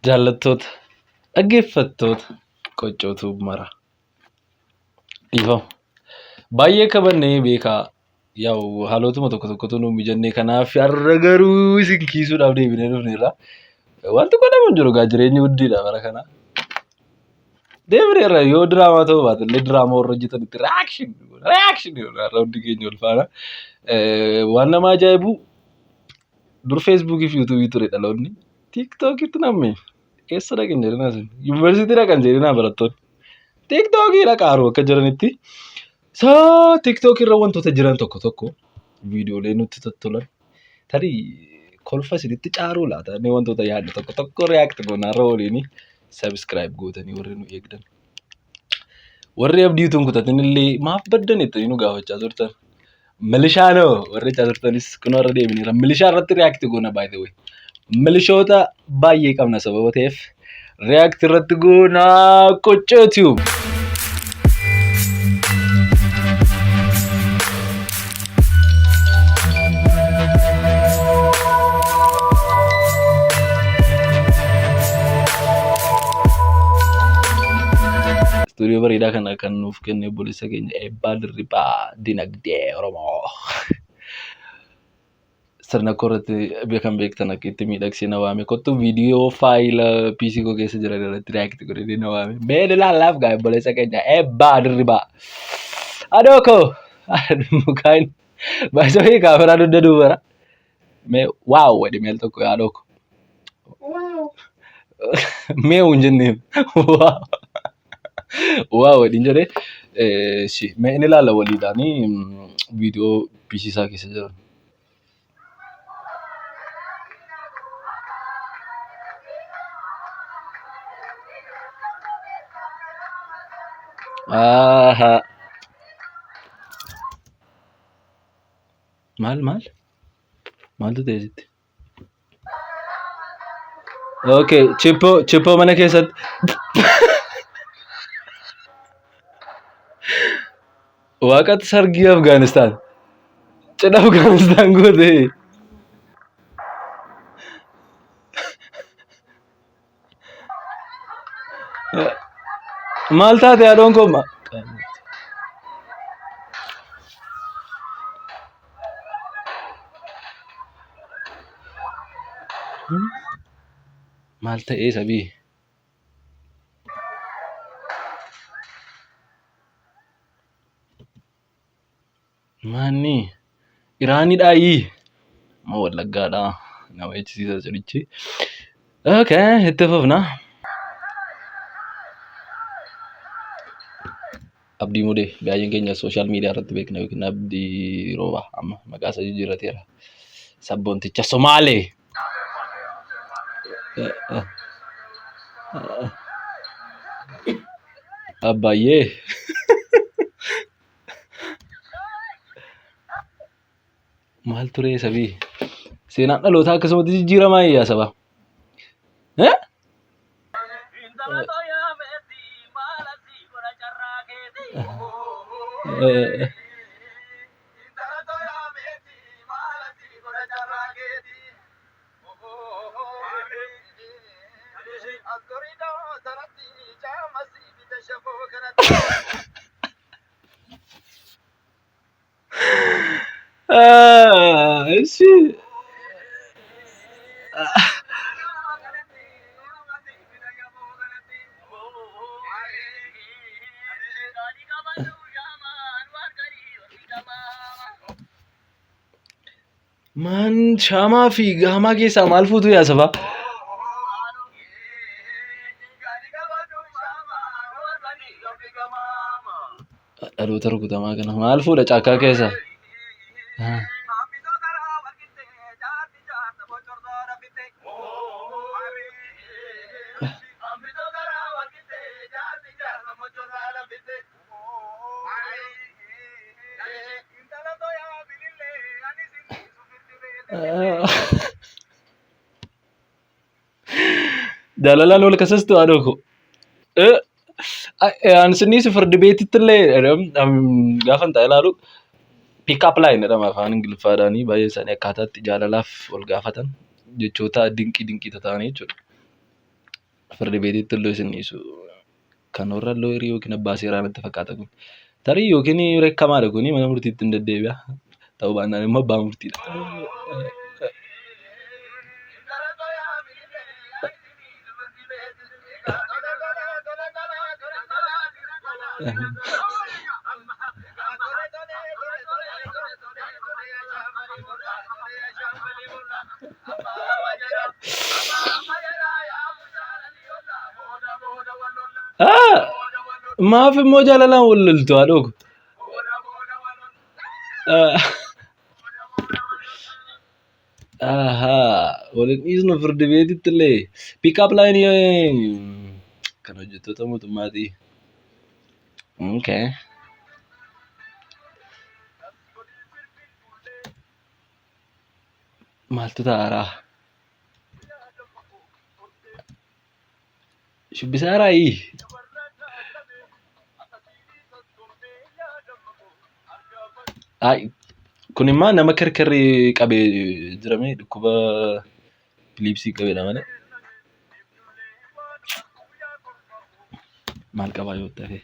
Jaallattoota, dhaggeeffattoota qoccootuu mara. Dhiifama. Baay'ee akka banne beekaa. Yaa'u haalotuma tokko tokkotu nu mijannee kanaaf har'a garuu isin kiisuudhaaf deebinee dhufneerra. Wanti godhamu hin jiru gaa jireenyi guddiidha bara kana. Deebineerra yoo diraamaa ta'uu baate illee diraamaa warra hojjetanitti reaction reaction har'a hundi keenya wal faana. Waan nama ajaa'ibu dur feesbuukii fi yuutuubii ture dhaloonni. Tiiktookitti namni eessa dhaqan jedhinaa isin yuunivarsiitii dhaqan jedhinaa barattoonni. Tiiktookii dhaqaaru akka jiranitti. So tiiktookii irra wantoota jiran tokko tokko viidiyoolee nutti tottolan tarii kolfa isinitti caaruu laata inni wantoota yaadne tokko tokko react goona har'a waliin subscribe gootanii warri nu eegdan. Warri abdii utuu hin kutatin illee maaf baddan jettanii nu gaafachaa turtan. Milishaa noo warri jechaa turtanis kunoo irra deebineera. Milishaa irratti react goona by the way. Milishoota baay'ee qabna sababa ta'eef react irratti goona Qoccoo Tube. Istuudiyoo bareedaa kana kan nuuf kenne obboleessa keenya Eebbaa Dirribaa Dinagdee Oromoo. Sirna koo irratti beekan beektan akka itti miidhagsee na waame kottu viidiyoo faayila PC koo keessa jiran irratti react godhee na waame. Mee ilaallaaf gaa obboleessa keenya Eebbaa Dirribaa. Adoo koo mukaan baasoo kaameraa dugda duubara. Mee waaw jedhi meel tokko yaadoo koo. Mee hin jennee waaw. Waaw jedhin jedhee si mee inni ilaala waliidhaanii viidiyoo PC isaa keessa jiran. Aahaa. Maal maal? Maaltu ta'e sitti? Okay, chippoo chippoo mana keessatti. Waaqatti sargii Afgaanistaan. Cidha Afgaanistaan goote. Maal taate haadhoon koo? Maal ta'ee sabii? Maanni Iraanidhaayii? Moo Wallaggaadhaa? Nama jechisiisa cidhichi. Okay, itti fufna. Abdii Mudee baay'een keenya sooshaal miidiyaa irratti beekna yookiin Abdii Roobaa amma maqaa isaa jijjiirrateera. Sabboonticha Somaalee. Abbayyee. Maal turee sabii? Seenaan dhalootaa akkasumatti jijjiiramaa yaa saba. Eh? Eh. Ah, ishi. Maan shaamaa fi gaamaa keessaa maal fuutu yaa sabaa? Dhaloota rukutamaa kana maal fuudha caakkaa keessa? Jaalalaan wal kasastu haadhoo koo. Ani sinniisi firdi beetitti illee gaafa hin taa'e ilaalu pick up line jedhama afaan Ingiliffaadhaanii baay'ee isaanii akkaataatti jaalalaaf wal gaafatan Jechoota dinqii dinqii tata'anii jechuudha. Firdi beetiitti illee isin dhiisu. Kan warra lawyerii yookiin abbaa seeraa natti fakkaata kun. Tarii yookiin rekkamaadha kuni mana murtiitti hin deddeebi'a. Ta'uu baannaan immoo abbaa murtiidha. Ah! Maaf immoo jaalalaan wal loltu haadhoo ko. Ah. Ahaa, wal hin dhiisnu firdi beetitti illee pick up line kan hojjettoota mootummaati. Okay. Maaltu ta'aaraa? Shubbisaaraayi? Ay, kun immoo nama kirkirri qabee jirame dhukkuba piliipsii qabeedha malee. Maal qabaa yoo ta'e?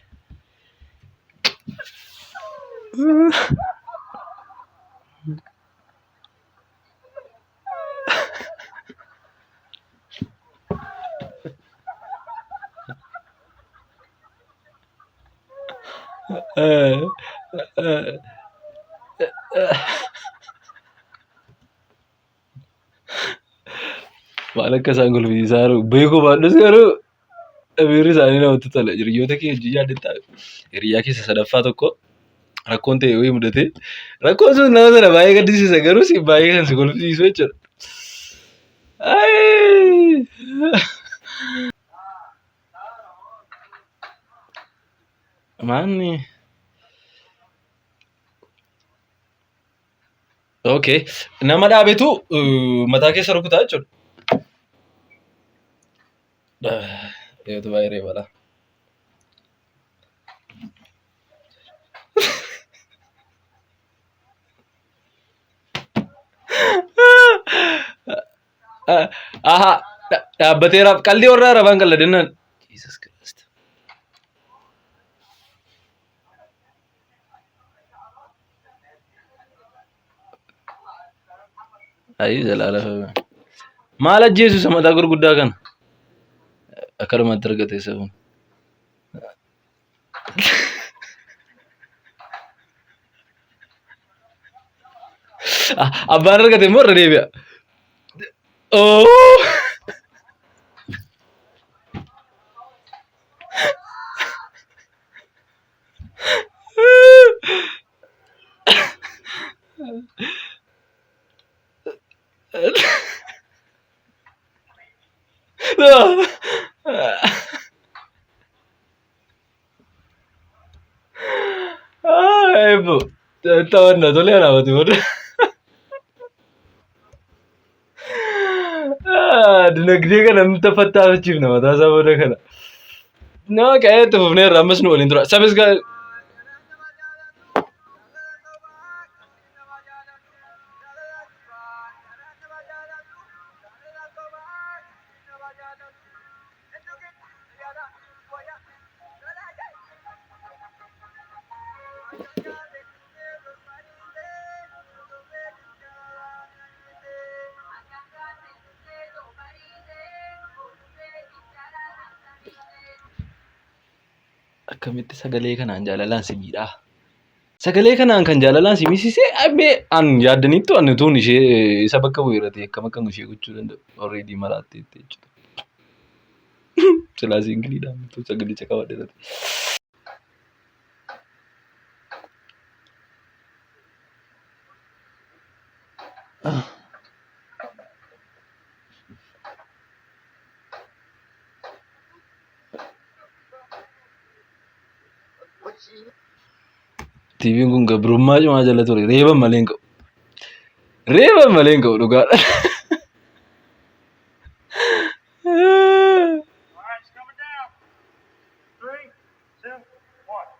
Maal akka isaan kolfisiisaa jiru beekuu baadhus garuu miirri isaanii namatti tola. Hiriyoota kee wajjin yaaddattaa? Hiriyaa keessa sadaffaa tokko rakkoon ta'e wayii mudate. Rakkoon sun nama sana baay'ee gaddisiisa garuu si baay'ee kan si kolfisiisu jechuudha. Ayii! Maanni? Okay. Nama dhaabetu mataa keessa rukutaa jechuudha. Reetu baay'ee reebadha. Aha, dhaabbateeraaf qaldii warra arabaan qalladinnan. Jesus Christ. Ayii jalaala. Maal ajjeesu isa mataa gurguddaa kana? Akkanumatti argate isa kun. Abbaan argate immoo irra deebi'a. Oh! Eebbo taphanna tolee raawwate booda. Dinagdee kana nutti fattaafachiifna mataa isaa booda kana. Nama ka'ee itti fufneerra ammas nu waliin tura. Sabis Akkamitti sagalee kanaan jaalalaan si miidhaa? Sagalee kanaan kan jaalalaan si miisise mee an yaaddaniittu an utuun ishee isa bakka bu'eera ta'e akkam akkan ishee gochuu danda'u already maraatteetti jechuudha. Silaa siingiliidhaan utuu sagalicha qabadhe ta'e. TV'n kun gabrummaa cimaa jala ture. Reeban malee hin qabu. Reeban malee hin qabu dhugaadha. All right, it's coming down. Three, two, one.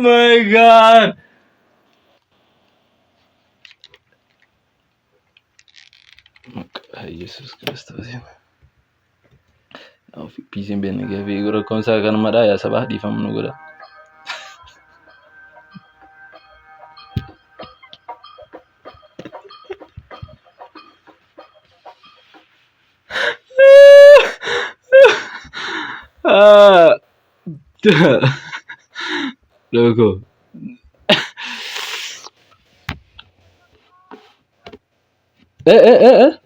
My God! Maqaa Yesuus Kiristoosiin. Piisiin beekne gaaffii rakkoon isaa kanumadha. Yaa sabaa dhiifama nu godha. Loco. Eh, eh, eh, eh.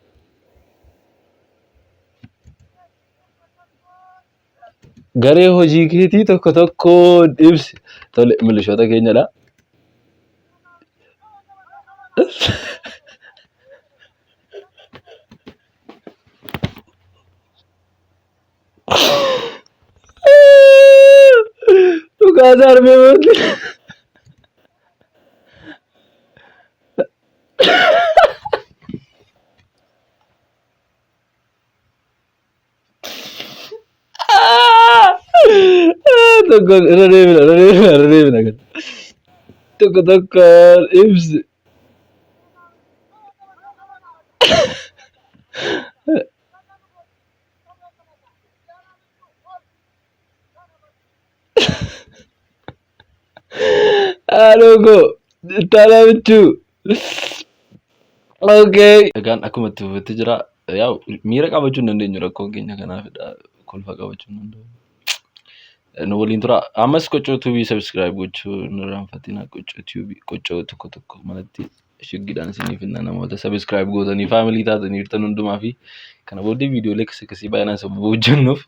Garee hojii keetii tokko tokkoon ibsi. Tole, milishoota keenyadha. Dhugaa armee mootii. Tokko irra deebina, irra deebina, irra deebina kan. Tokko tokkoon ibsi. Haadhoo koo ittaanaa michuu. Okay. Egaan akkuma itti fufetti jira. Yaa'u miira qabachuu hin dandeenyu rakkoon keenya kanaafidha. Kolfa qabachuu hin danda'u. Nu waliin tura. Ammas Qoccoo Tuubii subscribe gochuu hin irraanfatina. Qoccoo Tuubii qoccoo tokko tokko manatti shiggiidhaan isiniif hinna namoota subscribe gootanii faamilii taatanii jirtan hundumaa fi kana booddee viidiyoolee akkas akkasii baay'inaan sababa hojjennuuf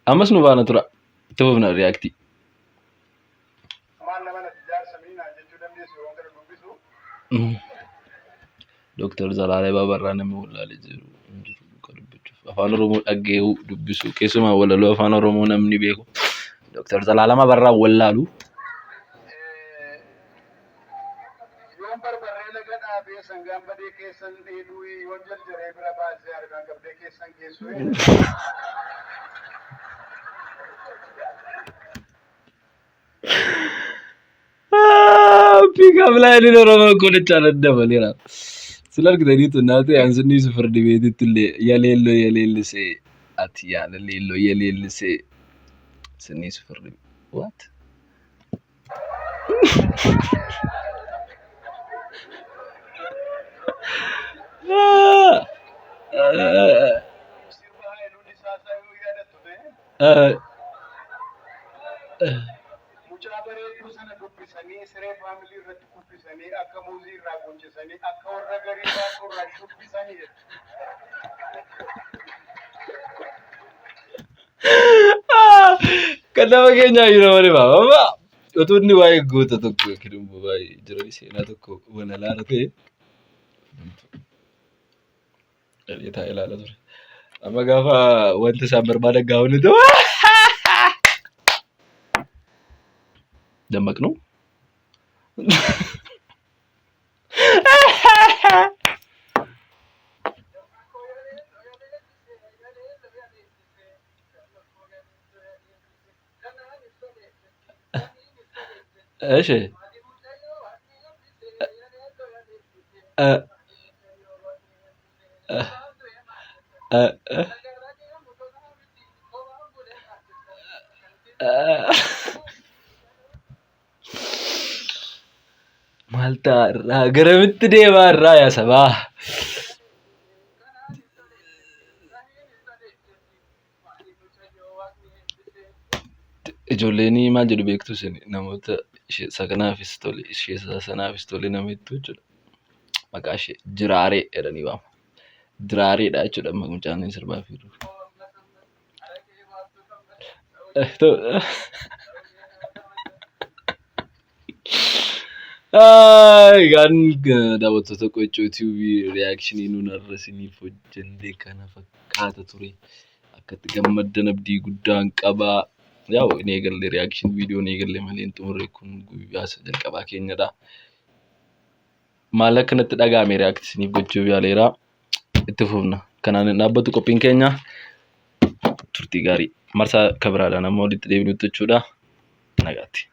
ammas nu faana tura. Itti fufna react. Maal nama natti jaarsa miinaan jechuu dandeessu yeroon kana dubbisu. Dooktar Zalaalee Babarraa namni wallaalee jiru hin jiru dhugaa dubbachuuf. Afaan Oromoo dhaggee'uu dubbisuu keessumaa walaloo afaan Oromoo namni beeku. Dooktar Zalaalam Abarraa wallaalu. Yoon barbarree laga dhaabee sangaan badee keessan dheeduu yoon jarjaree bira baasee harkaan qabdee keessan geessuu. Pick up line Oromoo kun caalaan dabaleera. Sila argitaniitu naatee ansinniisu firdi beetitti illee yaleelloo yaleellisee ati yaala leelloo yaleellisee sinniisu firdi what? Sirba Haayiluu Disaasaa yoo yaadattu ta'e. Mucaa bareedduu sana dubbisanii siree faamilii irratti kuffisanii akka muuzii irraa qunchisanii akka warra garii baasuu irraa shubbisanii jedhu. Kan nama keenyaa yeroo malee baaba. Utuu inni waa'ee goota tokko yookiin immoo waa'ee jireenya seenaa tokko walalaara ta'e jedhee taa'ee ilaala ture. Amma gaafa wanta isaan barbaadan gaafa inni ta'u dammaqnu. Eshi. Maal ta'a irraa garamitti deemaa irraa yaa sabaa. Ijoolleen maal jedhu beektu isin namoota ishee isa kanaafis tole ishee isa sanaafis tole nama jettu jechuudha. Maqaa ishee Jiraaree jedhanii waamu. Jiraareedha jechuudha amma mucaan inni sirbaa jiru. Egaan daawwattoota Qoccoo TV reaction nuun har'a isiniif hojjenne kana fakkaata ture. Akka itti gammaddan abdii guddaan qaba. Yaa'u hin eegalle reaction viidiyoo hin eegalle malee hin xumurre kun guyyaa isa jalqabaa keenyadha. Maal akka natti dhaga'ame react isiniif gochuuf yaaleera. Itti fufna. Kanaan hin dhaabbatu qophiin keenya. Turtii gaarii. Marsaa kabiraadhaan amma walitti deebinutti jechuudha. Nagaatti.